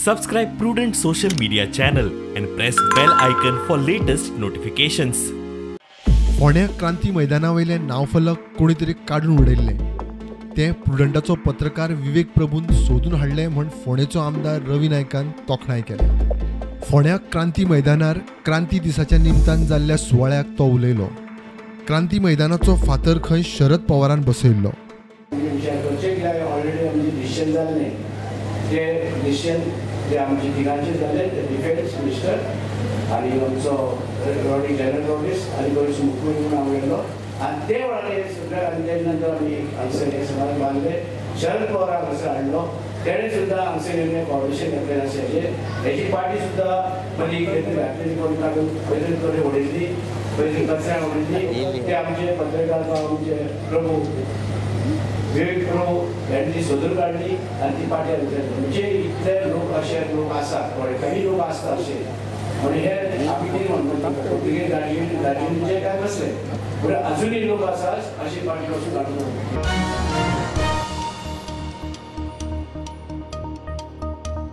Subscribe Prudent social media channel and press bell icon for latest notifications. फोंड्या क्रांती मैदाना वयलें नांवफलक कोणी तरी काडून उडयल्लें तें प्रुडंटाचो पत्रकार विवेक प्रभून सोदून हाडलें म्हूण फोंडेचो आमदार रवी नायकान तोखणाय केल्या. फोंड्या क्रांती मैदानार क्रांती दिसाच्या निमतान जाल्ल्या सुवाळ्याक तो उलयलो. क्रांती मैदानाचो फातर खंय शरद पवारान बसयल्लो. ऑलरेडी आमचें डिसिजन जाल्लें, ते डिसिजन जे आमचे तिगांचे जाले ते डिफेन्स मिनिस्टर आनी आमचो रॉडी जनरल रॉडीस आनी गोंयचो मुख्यमंत्री म्हणून हांव गेल्लो आनी ते वेळार सगळे आनी तेजे नंतर आमी हांगसर एक समाज बांदले. शरद पवाराक हांगसर हाडलो, तेणें सुद्दां हांगसर येवन कॉर्डिनेशन घेतलें आसा. हेजी पार्टी सुद्दां मदीं खंय घातलेली कोण काडून खंय तरी उडयल्ली, खंय कचऱ्यान उडयल्ली. ते आमचे पत्रकार आमचे प्रभू विवेक प्रभू ह्यांनी ती सोदून काडली आनी ती पार्टी हांगसर. म्हणजे इतले लोक अशे लोक आसात, थोडे कमी लोक आसता अशे म्हणून हे आमी कितें म्हणटा पुर्तुगेज राजवटीचे काय कसले पूण अजुनूय लोक आसात अशी पार्टी वचून काडून.